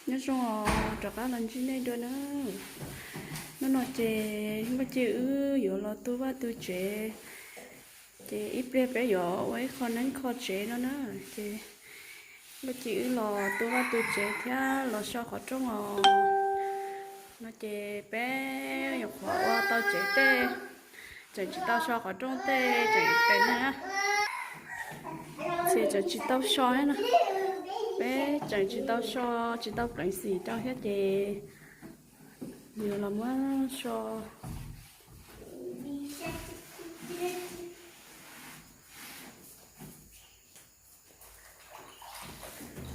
Nyob zoo os, rov qab los ntsib nej dua na. Hnub no ces Nkauj Ci wb yuav los tu vaj tu tsev, ces ib pliag peb yuav ua ib qho neeb kho tsev no na. Ces Nkauj Ci wb los tu vaj tu tsev thiab los so qhov rooj os. No ces peb nyuam qhuav ua tau tsev tej, tseem tsis tau so qhov rooj tej tseem pem na. Ces tseem tsis tau so thiab na. Peb tseem tsis tau so, tsis tau pleev xim rau thiab ces yuav los muab so.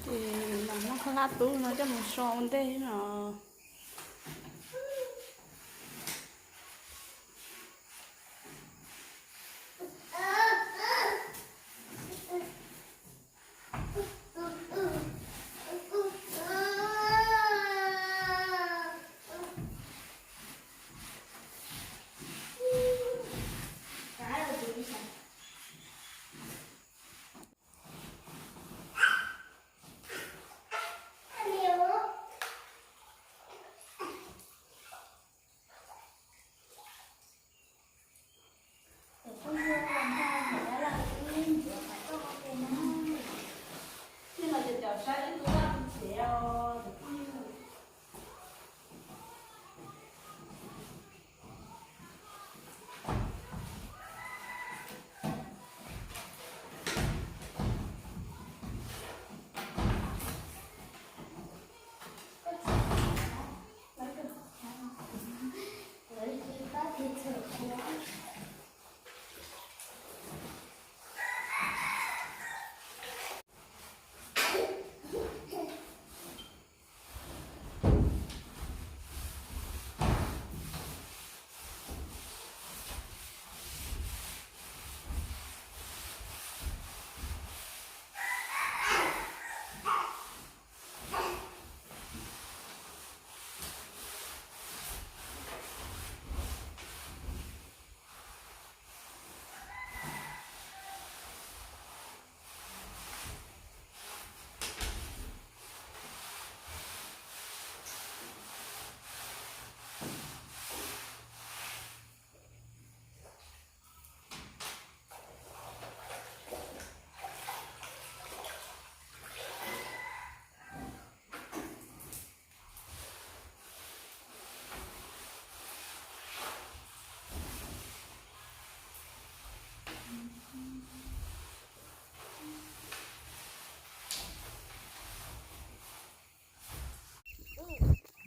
Ces los muab khaub hlab tub no coj mus so ua ntej no.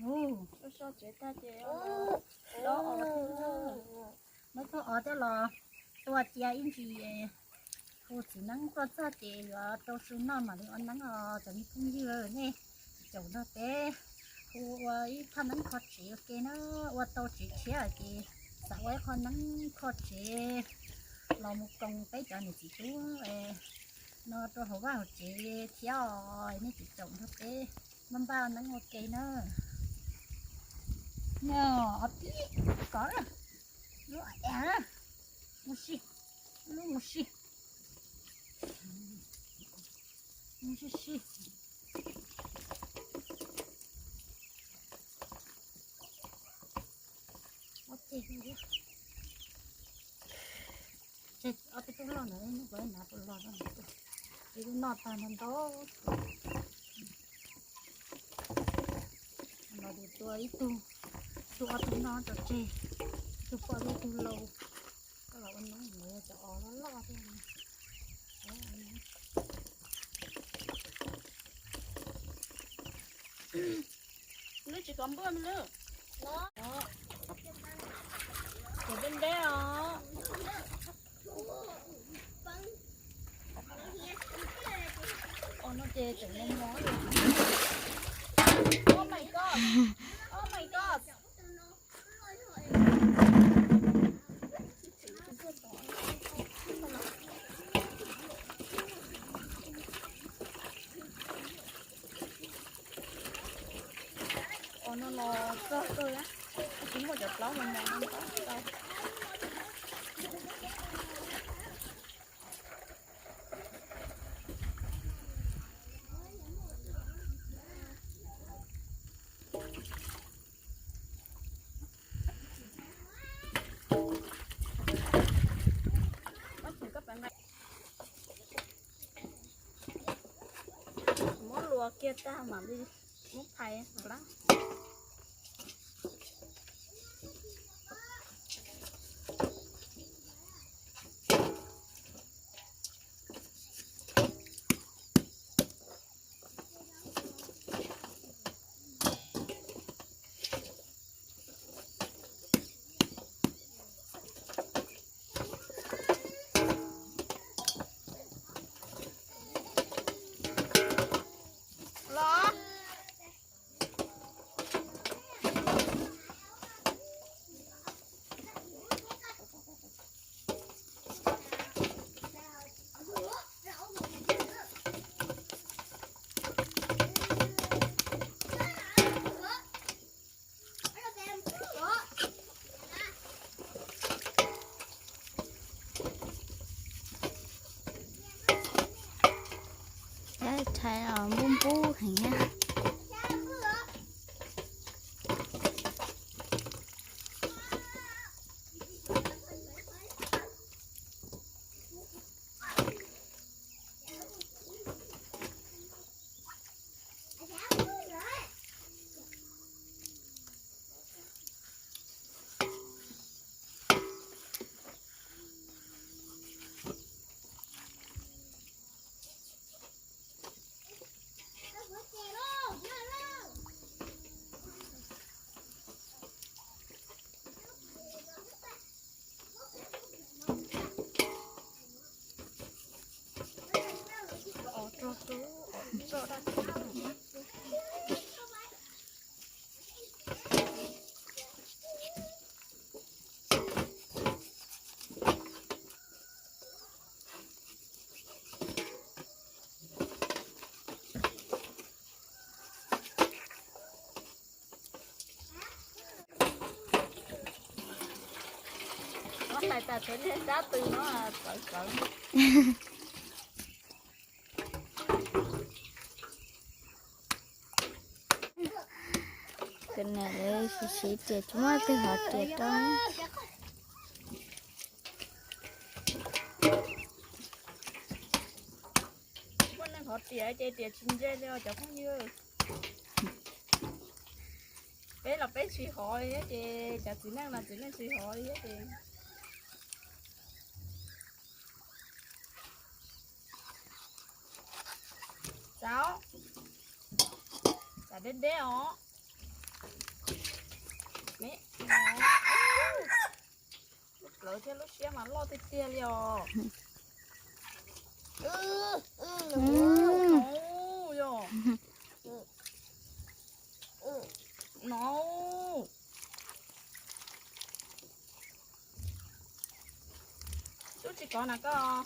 So so tsev tag ces dob os, muab ib tug os coj los tua cia ib ntsis, hu txiv neeb tuaj txog ces yuav rau su noj mam li ua neeb os cov me phooj ywg nej. Tsis caum nrog peb hu ua ib thaj neeb kho tsev ua ke na, ua tau tsev tshiab ces xav ua ib qho neeb kho tsev los mus koom peb cov niam txiv tub no rau hauv vaj hauv tsev thiab os. Nej tsis caum nrog peb npaj npaj neeb ua ke na. Os pib kov lub a, mus si, lub mus si, mus si si. Ua ke, ob peb tug loj ntawd, nws puas nav puas los no, ces kuv noj tag ntau ntau. Los ces tua ib tug, tua ob tug noj tso tseg, tus poj ib tug lau, koj los ua neeb mus yog cov os loj loj thiab. Lub tsis kov npuaj me lub. Cov deb deb os. Os no ces tseem mos mos. Oh my god. Oh my god. Os no los txog kawg, tsis muaj cov plaub mos mos no tau. Kiag tag mam li muab phais lab. Rhais os, npub npub heev na. Tais tas tshuav niag sab tw no txawv txawv. Tus niam lawv siv siv riam tsis muaj leej twg hov riam rau. Muaj neeg hov riam ces riam tsis ntse li os cov phooj ywg. Peb los peb tsis hov li thiab ces cov txiv neej los txiv neej tsis hov li thiab ces. Txav, txav deb deb os. Lub plawv thiab lub siab mas loj tiag tiag li os. Yog. No. Cub tsis kov na koj.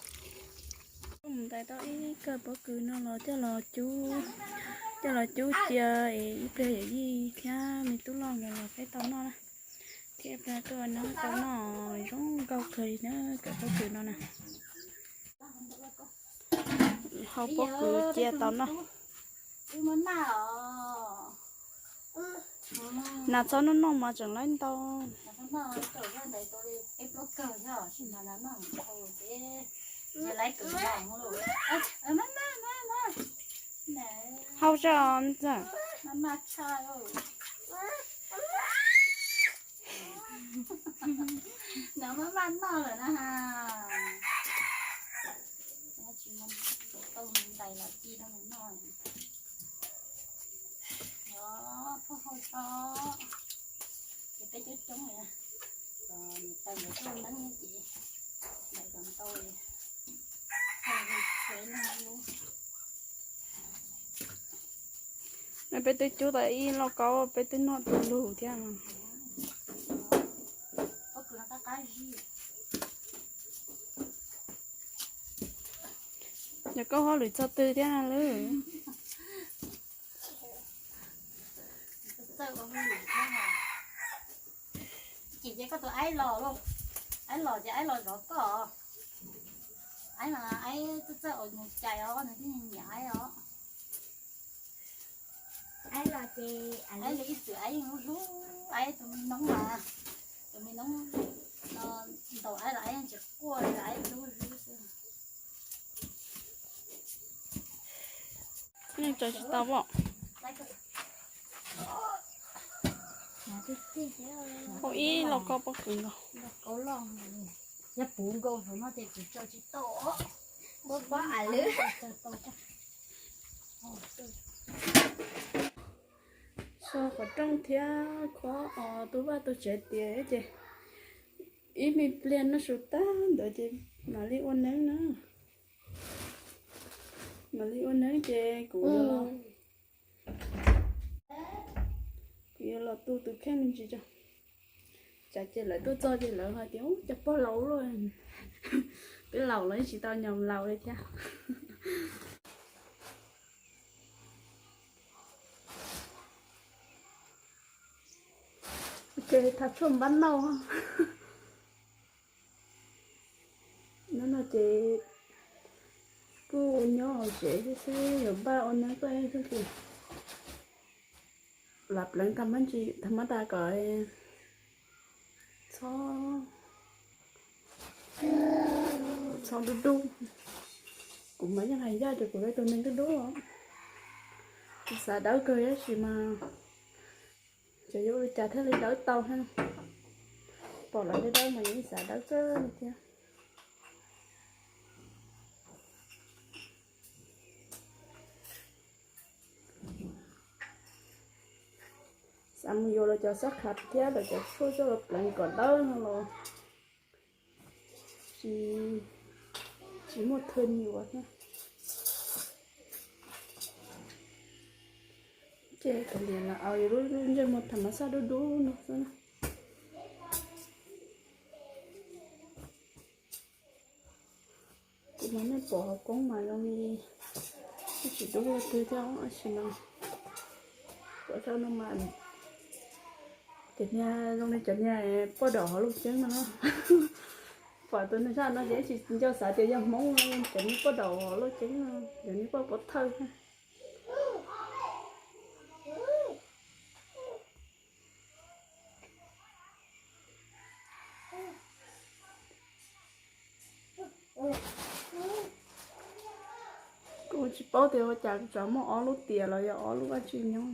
Mus ntais tau ib kawm pob kws no los coj los cub, coj los cub cia es ib pliag yawm yij thiab me tub loj nkawd los peb tau noj na. Thiab ib pliag tuaj neb tau noj zoo nkauj kawg li na kawm pob kws no na. Hau pob kws cia tau noj. Nas txhob noj noj mas tseem laib ntau. Hau zoj ntxawm. Nws maj maj noj lawm na. Tsis muaj tau ntais los ci rau nws noj. Os, phauj hau tso. Ces peb coob coob li, nws taw nws tuaj neeb ces ntais kom ntau li. Peb twb cub tau ib lauj kaub peb twb noj du lug thiab. Yog koj hauj lwm txog twg thiab na lwm? Ces koj tus aib los, aib los ces aib los zov koj. Aib mas aib txawj txawj ua mus cais os, nws thiaj nyiam aib os. Aib los ces aib li ib txwm aib yeej hlub hlub aib tus me noob mas, tus me noob no ntaus aib los aib yeej tsis quaj li, aib hlub hlub xwb. Tso tsis tau os. Hau ib lauj kaub pob kws nkaus. So qhov rooj thiab qhov os, tu vaj tu tsev tiav ces ib me pliag noj su tag ntawd ces mam li ua neeb na. Mam li ua neeb ces kuv yuav los, kuv yuav los tu tus kheej me ntsis tso. Tsam ces lawv tuaj txog ces lawv hais tias, ub, cov pog laus luaj, twb laus los yeej tsis tau nyob laus li thiab. Ces thav tshuaj npab nauj. Hnub no ces kuj nyob hauv tsev xwb xwb, yuav npaj ua neeb tuaj ib tug kis. Lam pleev tag mab ntsis tag mab tas kom txhob, txhob dub dub. Kuv mas yeej hais ncaj tias kuv yog tus neeg dub dub. Kuv xav dawb kawg tab sis mas ces yuav ua li cas thiaj li dawb tau thiab. Pom lawv dawb dawb mas yeej xav dawb kawg li thiab. Xav mus yuav lawv cov xab khas thiab lawv cov tshuaj coj los pleev kom dawb no los tsis, tsis muaj thwj yuav thiab. Ces kav liam los au lub ntsej muag tham mas xaj dub dub no xwb. Kuv mas nej pom hauv koob mas zoo li tsis dub li twg thiab tab sis mas pom rau no mas cov niag zoo li cov niag poj daum hauv Looj Ceeb no. Pom tus neeg sab no ces tsis nco xav tias yog Hmoob, cov niag poj daum hauv Looj Ceeb no, cov niag poj pov thawj. Kuv tsis paub tias ua cas kuv tsam muaj ob lub tias los yog ob lub dab tsi nyob.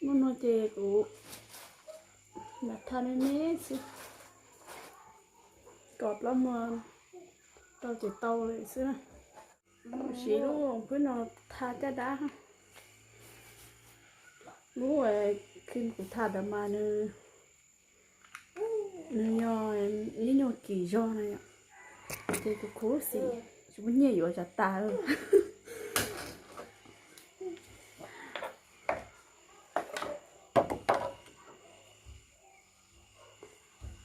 Hnub no ces kuv lam tha me me xwb, kom plaub muag rau ces tau lawm xwb. Kuv siv lub phwb no tha caj dab. Lub cream kuv tha ntawd mas nws, nws yog ib nyuag kim zog na yom, ces kuv khuv xim tsis muaj nyiaj yuav tsam tas.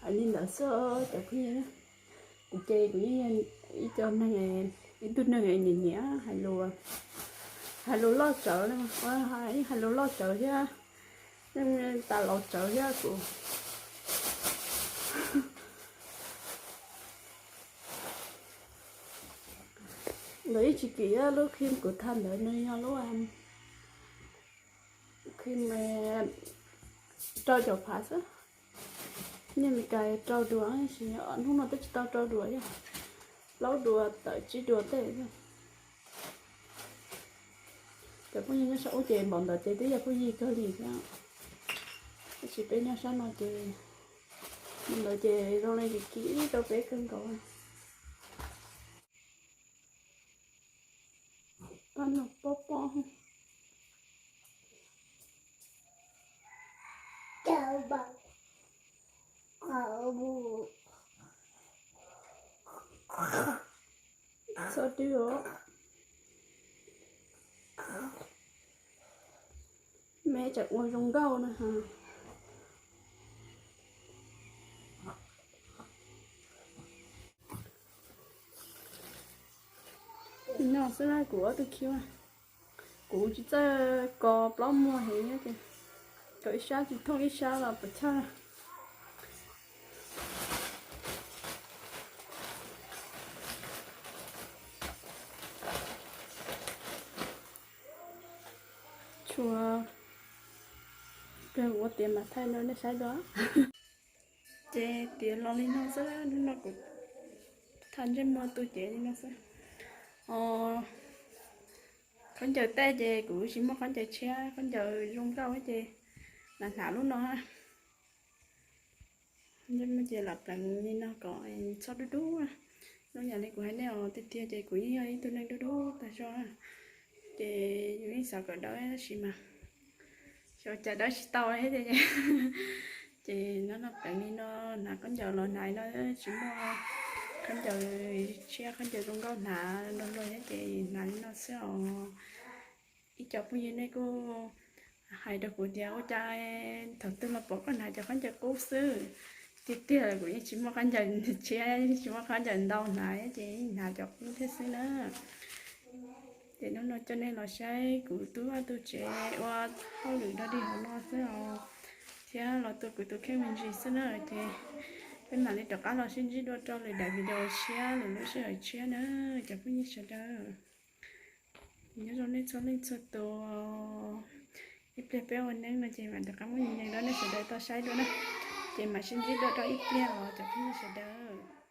Hais li ntawd xwb cov phooj ywg, kuv ces kuv yeej yog ib co neeg, ib tug neeg nyiam nyiam hais lus, hais lus loj tsawv, yeej hais lus loj tsawv thiab, yeej tas laus tsawv thiab kuv. Lawv yeej tsis kim lub cream kuv tha ntawd, nws yog lub cream rau caum phav xwb. Nyiaj Meskas rau duas, hnub no twb tsis tau rau duas, yog plaub duas tawm tsib duas tej. Cov phooj ywg nyob sab ub ces npaum ntawd ces twb yog phooj ywg kawg li thiab, tab sis peb nyob sab no ces, npaum ntawd ces zoo li kim kim rau peb kawg nkaus. Pab no pob pob. Txhob twb os. Me tseem ua zoo nkauj na ha. No xwb na kuv ob tug khiv, kuv tsis txawj kos plaub muag heev, kos ib sab tsis thooj ib sab los puas chawj. Tshuav, ua tiav mas thaij rau nej saib dua. Ces tiav los li no xwb, hnub no kuv tha ntsej muag tu cev li no xwb. Os, khaub ncaws tej ces kuv tsis muaj khaub ncaws tshiab, khaub ncaws zoo nkauj ces lam hnav lub no. Ntsej muag ces lam pleev li no kom txhob dub dub. Lub yam li kuv hais nej os, tiag tiag ces kuv yeej yog ib tug neeg dub dub tag zog, ces yus yeej xav kom dawb tab sis mas xyov cas dawb tsis tau thiab ces, ces no no pleev li no, hnav khaub ncaws los hnav li no, tsis muaj khaub ncaws tshiab khaub ncaws zoo nkauj hnav los thiab ces hnav li no xwb os. Ib co phooj ywg nej kuj hais rau kuv tias ua cas thaum twg los pom koj hnav cov khaub ncaws qub xwb. Tiag tiag kuv yeej tsis muaj khaub ncaws tshiab, tsis muaj khaub ncaws ntau hnav ces yeej hnav cov qub thiab xwb na. Ces hnub no coj nej los saib kuv tub vaj tub tsev ua hauj lwm dog dig hauv no xwb os, thiab los tu kuv tus kheej me ntsis xwb na. Ces peb mam li rov qab los sib ntsib dua rau lwm daim video tshiab lwm lub sij hawm tshiab na cov phooj ywg sawv daws. Nyob zoo nej txhua leej txhua tus, ib pliag peb ua neeb no ces mam rov qab muaj nyiaj rau nej sawv daws tau saib dua na. Ces mam sib ntsib dua rau ib pliag os cov phooj ywg sawv daws.